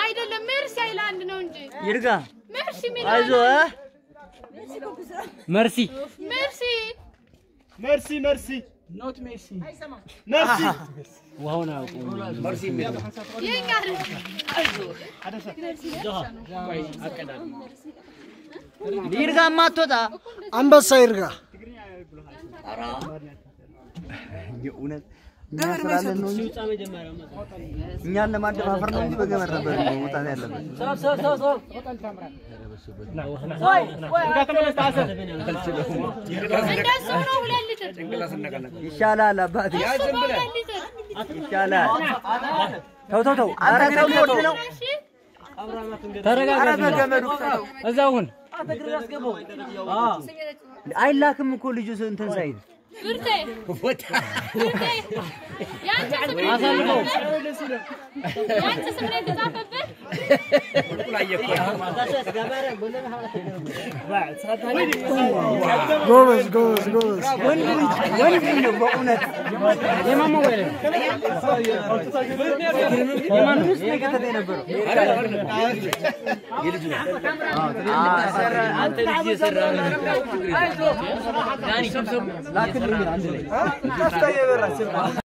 አይደለም ሜርሲ አይላንድ ነው እንጂ ይርጋ ሜርሲ አይዞህ መርሲ ሜርሲ መርሲ መርሲ ኖት ሜሲ መርሲ ውሃውን አያውቁም። መርሲ የሚለው የኛ ይርጋ ማትወጣ አንበሳ ይርጋ የእውነት እኛ ስላለን ነው እንጂ እኛን ለማደፋፈር ነው እንጂ በገመድ ነበር መውጣት ያለበት። እንደሱ ነው። 2 ሊትር ይሻላል አባቴ እሱ በ2 ሊትር ይሻላል። ተው ተው ተው፣ ኧረ ተው ሊወርድ ነው። እሺ ተረጋጋ። እዛው ሁን። አይላክም እኮ ልጁ እንትን ሳይል ብርቴ ብርቴ ያንተ ስም ነው የተጻፈበት። ያንተ ስም ነው የተጻፈበት። ጎበዝ ጎበዝ ጎበዝ። ወንድ ልጅ ወንድ ነው በእውነት የማን ውስጥ ነው የከተተ የነበረው? አንተ ልጅ የሰራ ላክልኝ አንድ ላይ